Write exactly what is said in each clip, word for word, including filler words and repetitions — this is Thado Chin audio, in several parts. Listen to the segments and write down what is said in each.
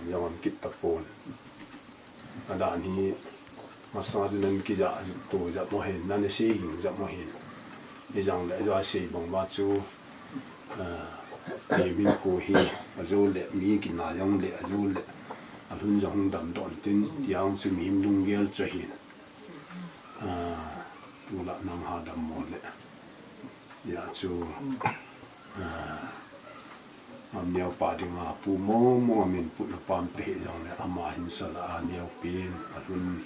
Jong am kit tapon. Adan hi masa chu nan kija to jat mo hin, nan sei ging jat mo hin. Hijongle aja sei bang uva chu, ah, mi min ko hi ajo le mi kina jong le ajo le alhun jong dam don tin tiang chu mi lunggel chu hin. Ah, tula nang ha dam mo le. Hijeh chun, ah, Ngamneo pa dinga pu mong mong a min putna pam te hijongle ama hin sala a neopen alhun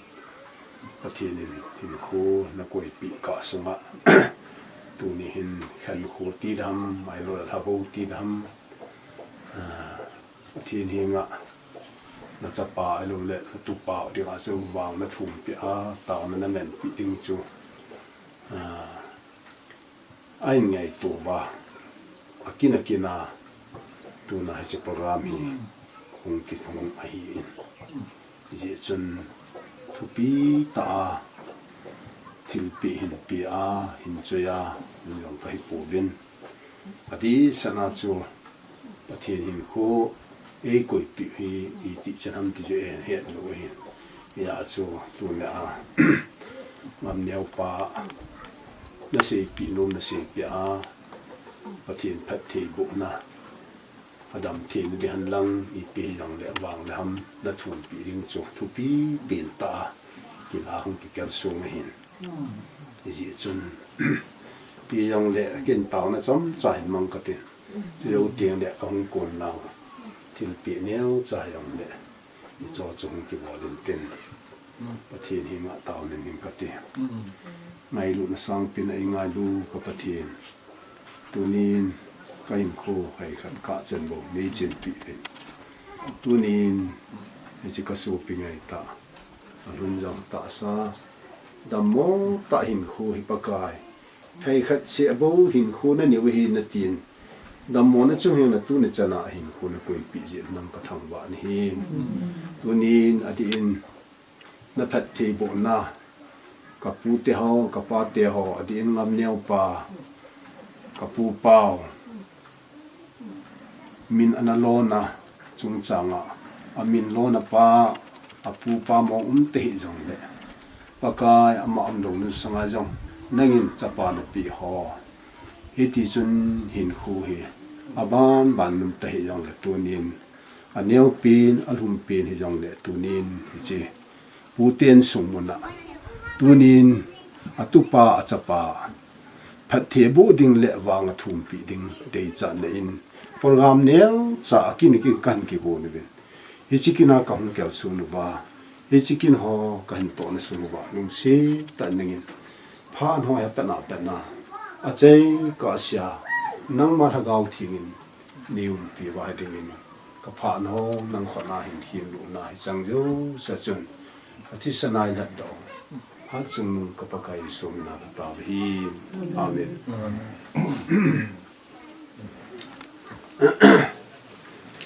Pathen in hinkho na koipeh kah sunga tuni hin khenkho ti dam, ahilou le lhabo ti dam, ah, Pathen henga na chapa ahilou le na tupa dinga chu vang na thumpeh a, taona na manpeh ding chu, ah, ahin ngaito uva, akin akin a tuna hiche program hi hung kithung ahin. Hijeh chun thupi tah a thilpeh hin peh a, hin choi a, jong kahi pouvin. Adeh sehna chu Pathen hinkho eikoipeh hi itih chan ham ti chu eihet lou ahin. Hijeh chun tuna a Ngamneo pa na seipeh nom na seipeh a, Pathen phattheibohna, adam theina ding hen lang ipi hijongle vang le ham na thumpeh ding chu thupi pen tah a kila hung kikalsong ahin. Hijeh chun, ipi hijongle ken taona chomcha hin mang kate. Chujou teng le kahung kon nau thilpeh neocha hijongle hiche chu hung kibol intin, Pathen henga taona nei kate. Ngailutna sangpen a eingailu ka Pathen, tunin kahinkho hei khat kah chan bou neichenpeh uvin. Tunin hiche kasopi ngaitah, alhun jong tahsa, dammo tah hinkho hi Pakai, hei khat seh bou hinkho nanei u ahi natin, dammona chung henga tuni chana hinkho na koipeh jeh nang kathangvah nahi. Tunin adeh in na phattheibohna, ka pute ho, ka pate ho, adeh in Ngamneo pa, ka pu pau, min ana lona chungchanga amin lona pa, apu pa mong um te hijongle, Pakai, ama umlou nung sanga jong nangin chapa napeh ho, hitichun hinkho hi aban ban num ta hijongle tunin aneopen alhumpen hijongle tunin hiche puten sung muna tunin atupa achapa phattheiboh ding le vang athumpeh ding deichatna in program neocha akin akin kahin kigon uvin. Hiche kin a kahung kalsong uva, hiche kin ho kahin tohna sung uva lungset tah in nangin phat ho hi apatna patna, achai kah sea, nangma Lhagao Theng in neiumpi uva dingin, ka phat ho nang khut a hin khenlutna hi chang jouse chun, athisan a ilhatdoh hatchungnung ka Pakai Jesu mina katao ahi. Amen.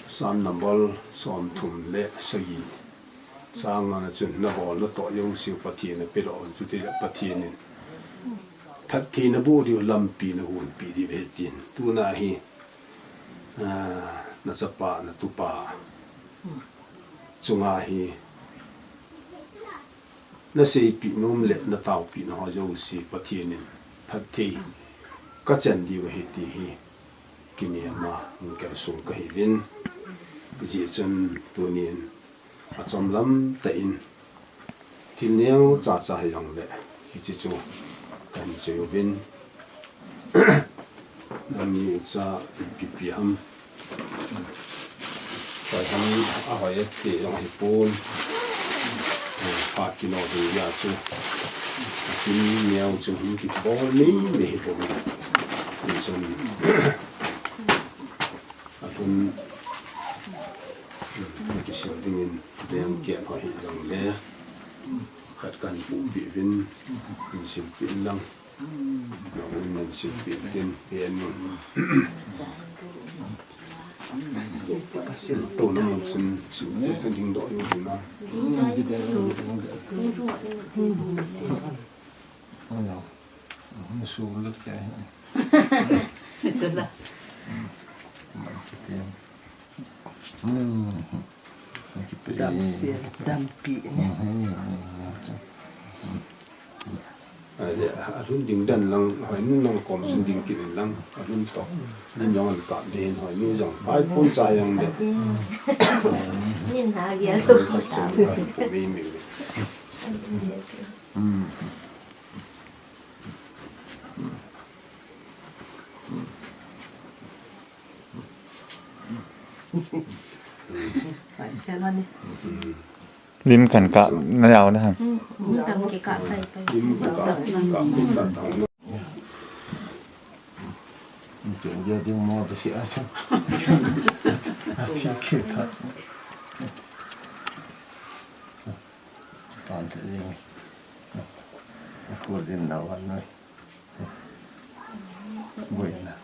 Psalm number somthum le sagi. Chang ngana chun, nabolna toh jouse Pathen in napedoh un, chutile Pathen in phatthei naboh diu lampi nahonpeh diu ahi tin. Tuna hi, ah, nachapa, natupa chunga hi naseipeh nom le nataopeh na ho jouse Pathen in phatthei kachan diu ahi ti hi kinem a hung kalsong kahiuvin. Hijeh chun tunin achomlam tah in thil neocha cha hijongle hiche chu kahin choi uvin. Nangni ucha ipi ipi ham. Koi ham ahoi e ti jong ahipon. Phat kino ding dia chu. Akin neo chu hung kibol mei mei hipon. Hichun alhun kisil dingin blanket ho hijongle khat kahin puhpeh uvin, hin silpeh in lang. Nangin nahin silpeh in tin, hi anun. Tona mun chun silpeh in dingdoh u hina. Suluk kya hai? Chala. Hmm. Damsel, dampi ni. Ahile, alhun ding dan lang, hoi, nu nang kom sun ding kit in lang, alhun to. Ni jong an kap ding, hoi, nu jong, pai pon cha jong le. Nin ha gel. Hoi, pu mi mi mi. Lim khan kap na jao na ham. Lim khan kap pai pai. Lim khan kap pai pai. Pan te jing. Ko din na wan noi. Boina.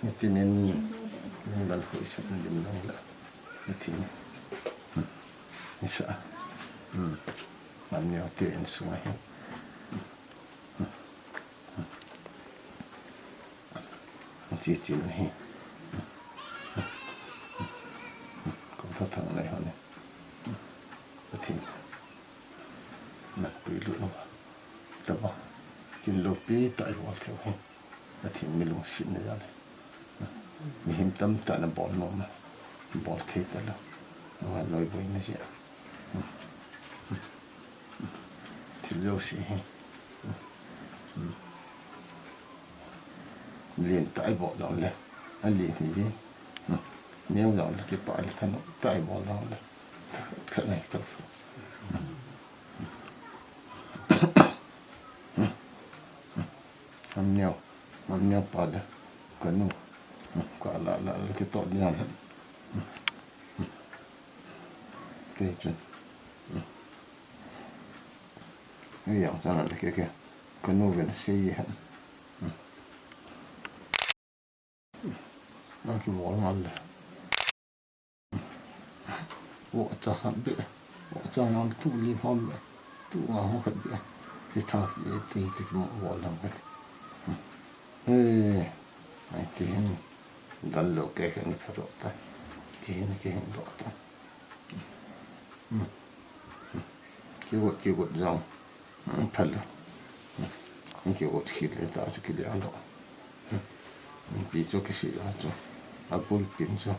Nitin in, ning dal hui sat na dim dong la. Nitin. Nisa. Hmm. Man neo te in sunga hi. Chi chi na hi. Ko tha thang lai ho ne. Pathen. Na pui lu no. Taba. Kin lo pi ta i bol theu hi. Pathen mi lungsetna jal e. Mihem tamtah na bol nom a, bol thei talou. Nunga noi boina jeh a. Thil jouse hi. Lentah i bol jongle. Alen hi ji. Neo jongle kipah le thanop tah i bol jongle. Khat nai tah. Am neo, am neo pa le, kanu, ka la la la kitoh niam. Te chun. Ei yang chana le ke ke, kanu ven sei ye han. Aki bol ngal le. Vohcha khat beh. Vohcha ngal tu li hom beh. Tu nga ho khat beh. Ki tha ki ti ti ki mo bol lang khat. Eh, ai ti hin. Dal lo ke ke ni pha ro ta. Ti hin ki hin lo ta. Ki got ki got jong. Phal lo. Ki got khit le ta chu ki le alo. Pi chu ki si a chu. A bul pin chu.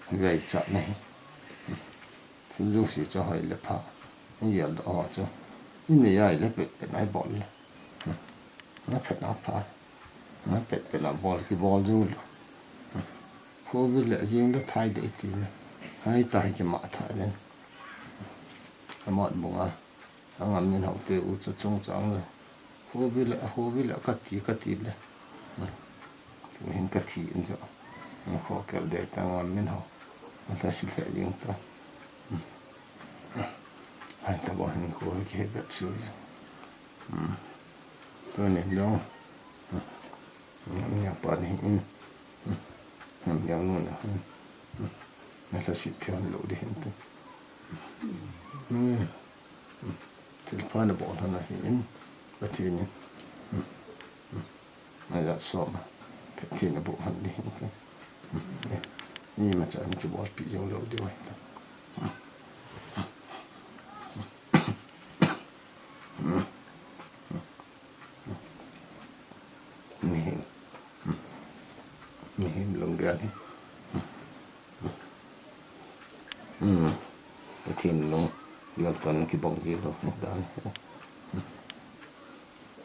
Gai cha na hi. Thil jouse chu hoi le pha. I yel do ho chu. I nei ai le pet pet ai bol le. Na phet na pha. Na pet pet na bol ki bol ju lo. Covid le jing le thai de ti na. Hai ta hi ki ma tha le. Amot bunga. Angam min hau te u chu chungchang le. Hobi le, hobi le, kati, kati le. Tuhin kati in chu. Kho kel de ta ngam min hau. Ata si le ding ta. Hai ta bo hin kho ki he bet su. Tunin dong. Ngam nia pa ni in. Ngam nia nu na. Na la si thiam lo di hin tu. Thil pha na bol hon ahi in, Pathen in. Maya soma, Pathen in aboh hon ding ahi. Ima chan kibol pi jong lou ding ahi. Mihem. Mihem lunggel hi. Hmm. Pathen lung, yol ton kibang ji lou, dan. Hmm.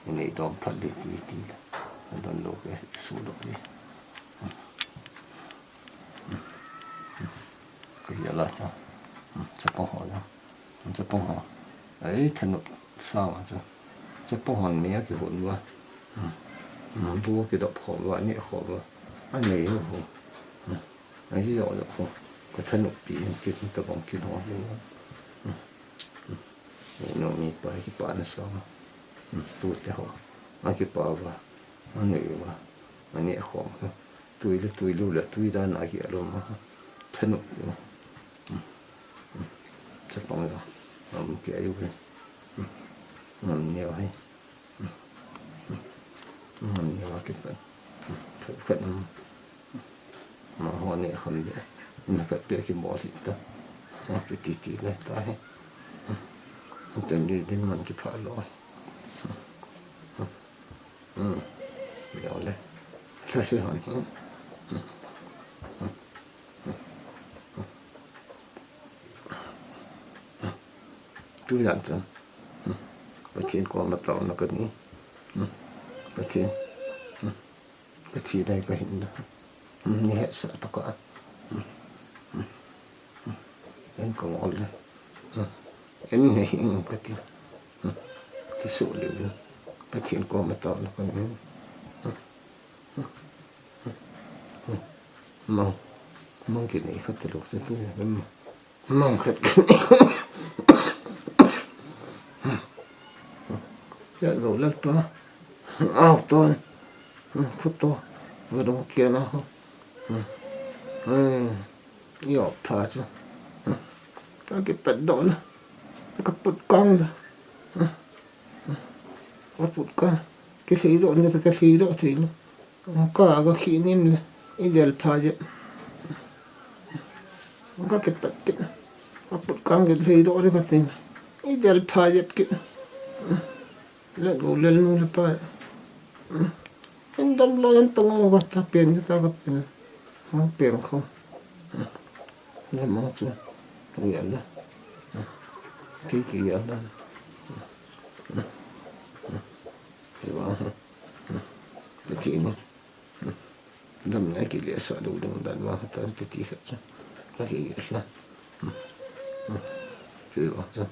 Inei dom phat le ti ti le. Don lou ke, su lou ji. Ka yala cha. Hmm. Chapang ho ya. Chapang ho. Ai, thanop sang a cha. Chapang hon mi a kihon uva. Hmm. Hmm. Bu kidop khom uva, neh khom uva. Anei ho ho. Hmm. Ahi jo jo ho. Ka thanop pi in kit tabang kin ho ho. Nung mi pa kipa na sa. Tu te ho. Akipa uva. Anei uva. Ani khom. Tui le tui lu le tui dan aki alom ha. Thanop. Chapang jo. Am ki ayu ve. Ngam neo hai. Ngam neo a kipan. Khat khat nam. Ma ho ne kham de. Na khat pe kibol hi ta. Pi ti ti le ta hi. Ten di din man kipha lo. Hmm. Yo le. Sa se hon. Tu yan chan. Pathen koma taona kani. Pathen. Ka thi dai ka hin da. Ni hetsah tokah. En ka ngol le. En ni hin ka ti. Ka su le. Pathen koma taona kani. Mang. Mang kini khat lo tu. Mang khat. Ya lo lal pa. Au ton. Photo. Vadong kia na ho. Yo pha chu. Ka kipat doh le. Ka put kang le. Ka put kang. Kisei doh ni ka sei doh thei le. Ka, ka khi nim le, i del pha jep. Ka kipat kit. Ka put kang kit lei doh le ka tin. I del pha jep kit. Le go le nu le pa. Kan dam lo yan tang ka ta pen ka ta ka pen. Ha pen ko. Le ma chu. Ya le. Ki ki ya le. Ti ba. Pathen in. Dam na kile sa lo ding dan ma ta ti ti khat. Ka kile sa. Ti ba sa.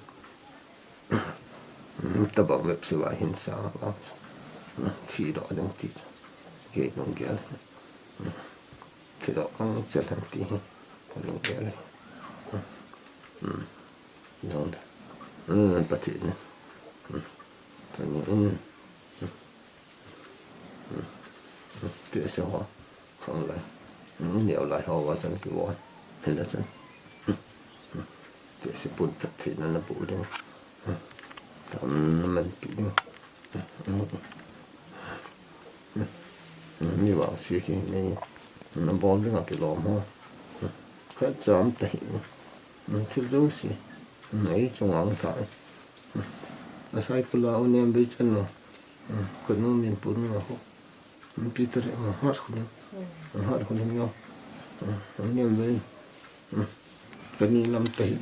Tabang wep siva hin sa ba sa. Thi lo ding ti. Ke nong gel. Thi lo ang chel han ti. Nong gel. Nong da. Pathen in. Pathen in. Ti se ho. Khang lai. Neo lai ho va chan ki vo. Hila chan. Ti se pun phat thei na na bu ding. Tam na man pi ding. Ni vang si ki ni. Na bol ding a ki lom ho. Khat cham ta hi. Thil jouse. Nei chung ang ta. A sai pula u nem bei chan no. Ka nu min pu nu ho. Peter, ah, Har Kholim. Har Kholim yo. Ah, ni le. Ah, kani lam tahi.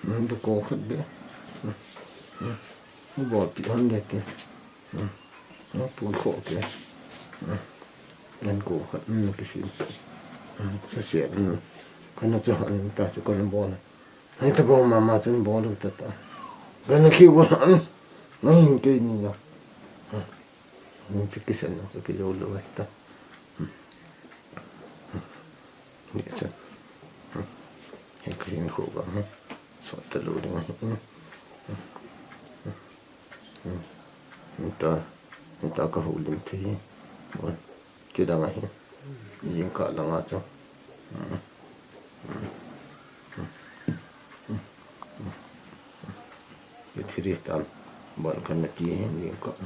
Ah, bu ko khat be. Ah, ah, bu pi han le te. Ah, ah, pu ko ke. Ah, nan ko khat, mm, kisi. Ah, sa se, mm. Kana cha han ta cha kana bol. Ai ta bol mama chun bol ta ta. Kana ki bol han. Ngai hin ke ni ya. Ah. Hung chu kisan, hung chu kijou lou ahi ta. Ni chu. He ka hin khu ba, hmm. Sot ta lou ding ahi. Hmm. Ta, ta ka hu lim thei. Oi. Kidang ahi. Jingkah langa chu. Hmm. Ithiri tam. Ban kan na ki jingkah.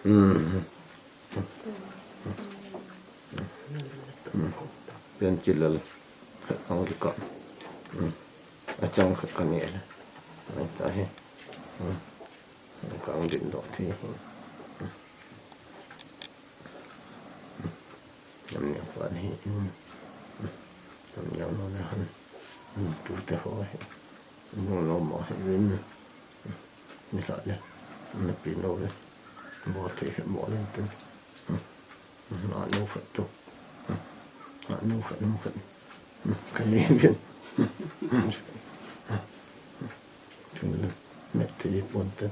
Hmm. Pen kilal. Ang kikah. Hmm. Achang khat kani le. Ai ta hi. Hmm. Kang din doh thei. Nam niang pa ni hin. Nam niang no le han. Tu te ho hi. No no mo hi vin. Ni la le. Na pi no le. Bol thei he bol in tin. Na nu khat tu. Na nu khat nu khat. Ka le vin. Tun le. Met thei pon tin.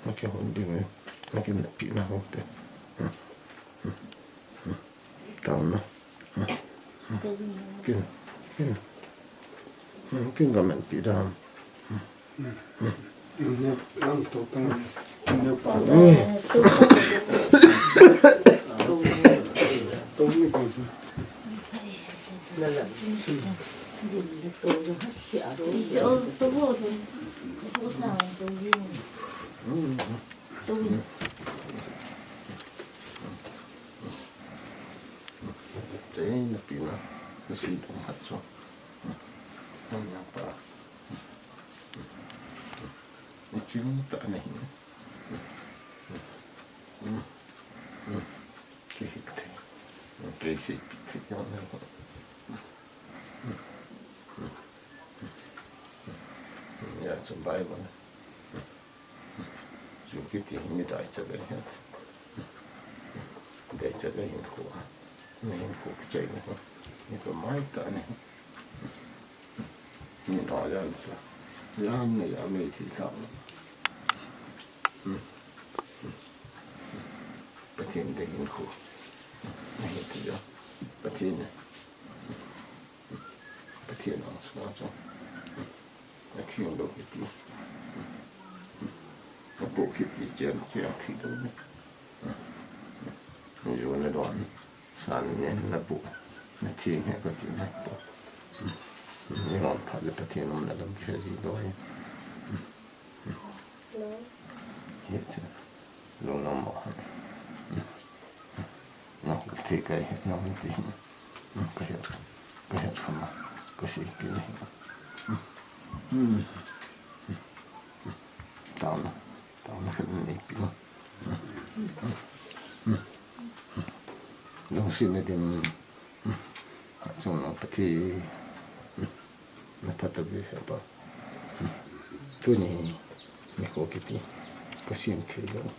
Naki hon ding e. Naki na pi na hon te. Tao na. Kin. Kin. Kin ka men pi dam. Te na pi na. Ka sei dong khat chu. Nang pa. Ni chim ta na hi. Ki hik thei. Ki sei pi thei. Ya chu Bible. Chu kiti hi mi dai cha ve het. Dai cha ve hin khu. Mi hin khu ki chai ni. Ni pa mai ta ni. Ni na ya ta. Ya ni ya mi thi ta. Pathen dei hin khu. Ni ti ya. Pathen ni. Pathen ang sunga chu. Pathen lo kiti. Apo kiti chen chen thi lo ni. Ni jo na don. San ni na pu. Na thi ni kati na pu. Ni hon pha le Pathen um na lam khe ji lo ni. Hi chu. Lung lam mo. Na ka thi kai na ti. Ka het, ka het kha ma, ka sei pi ni. Taona, taona khat nei pi. Lungsetna ding, achung nang Pathen, na phatah ve Hepa. Tuni, nikho kiti, ka sem thei lou.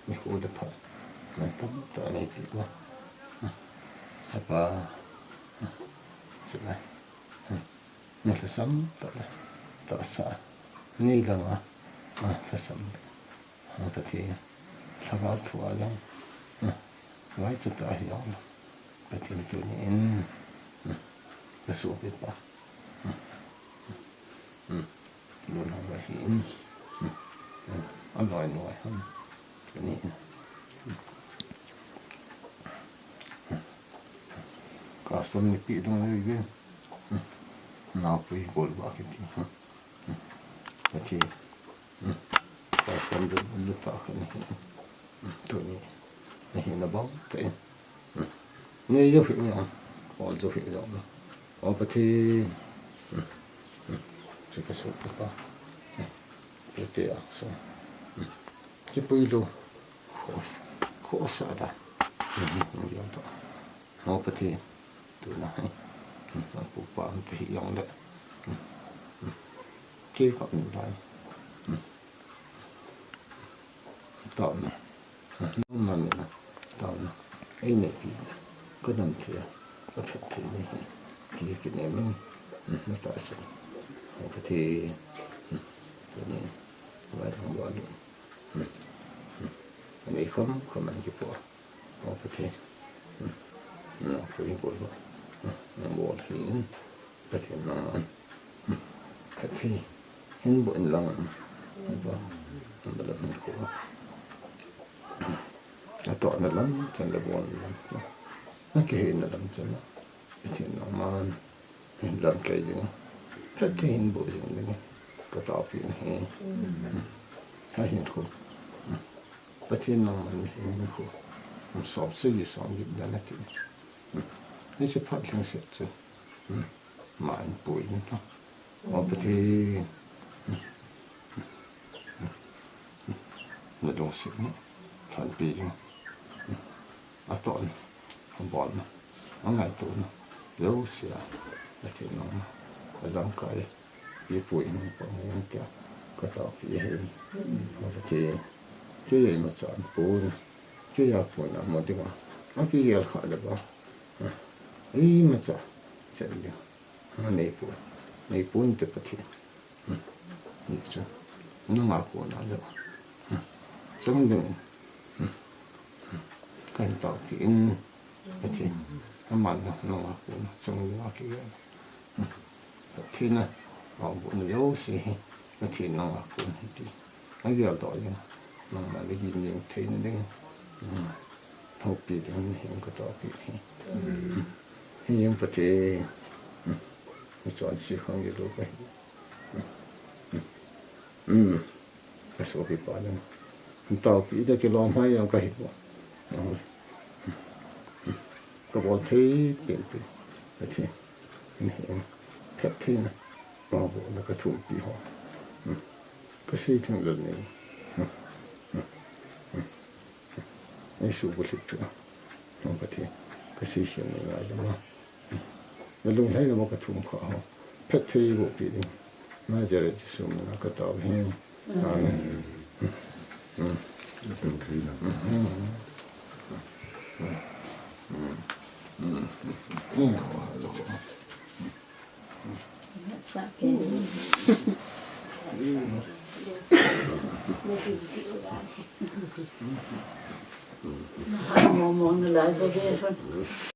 Nikho le pha. Nang tamtah nei pi uva. Hepa. Chule. Ni lhasam tah le. Tahsa. Ni langa. Lhasam. Pathen. Lhagao thu a jong. Vaicha tah hi jong. Pathen tuni in. Ka sopipa. Lun hong ahi in. Aloi noi ham. Ni. Ka som ni pi dong le ve. Naopui gol ba kiti. Kati. Ka som de lu ta khan. Tuni. Ni na bang te. Nei jo hi na. Ol jo hi na. O Pathen. Chu ka sopipa. Pathen a so. Kipui lou. Khos. Khos a da. Ni jo ta. O Pathen. Tuna hi. Apu pa um te hi jong le. Kei ka um lai. Taona. Nangma mina. Taona. Ei nei pi. Ka dam thei a. Ka phat thei ni hi. Ti ki nei min. Na tahsan. O Pathen. Tuni. Vai ang ba lu. Nei kham kham an ki po. O Pathen. Naopui bol ba. Nang bol hi in. Pathen nangman. Pathen. Hin bu in lang. Ba. Ba la hin ko. Atohna lam chan le bolna lam. Akihina lam chan le. Pathen nangman. Hin lamkai jing. Pathen hin bu jing ding. Ka taopi na hi. Ha hin ko. Pathen nangman hin ko. Som sei som git dan ati. Ni se phat lhing se chu. Ma in pui in ta. O Pathen. Na lungsetna. Lhanpi jing. Atohna. Abolna. Angaitona. Jouse a. Pathen nangma. Alamkai. Ipui in pang in tia. Ka taopi hi. O Pathen. Kei imacha pon. Kei a pon a mo dinga. Akigel kha le ba. Imacha. Chen ding. Nei pon. Nei pon te Pathen. Ni chu. Nanga kona jo. Chang ding. Kan taopi in. Pathen. Aman nanga kona chang ding akigel. Pathen a, abu na jouse hi, Pathen nanga kon hi ti. Agel doh jing, nangma le gin jing thei na ding. Houpi ding hi ka taopi hi. Hi jing Pathen. Ni chonse khang gel lou ka hi. Ka sopipa ding. Taopi da kilom hai jong ka hi poi. Ka bol thei pen pen. Pathen. Phettheina, mabohna kathumpi ho. Hmm. Kasei thei lou nei. Hmm. Hmm. Hmm. Jesu bulhit thu. Hmm. Pathen, kasei thei nei ngai lou ma. Hmm. Nalunglhai lou ma kathum kha ho. Phetthei bohpi ding. Nazareth Jesu mina katao hi. Amen.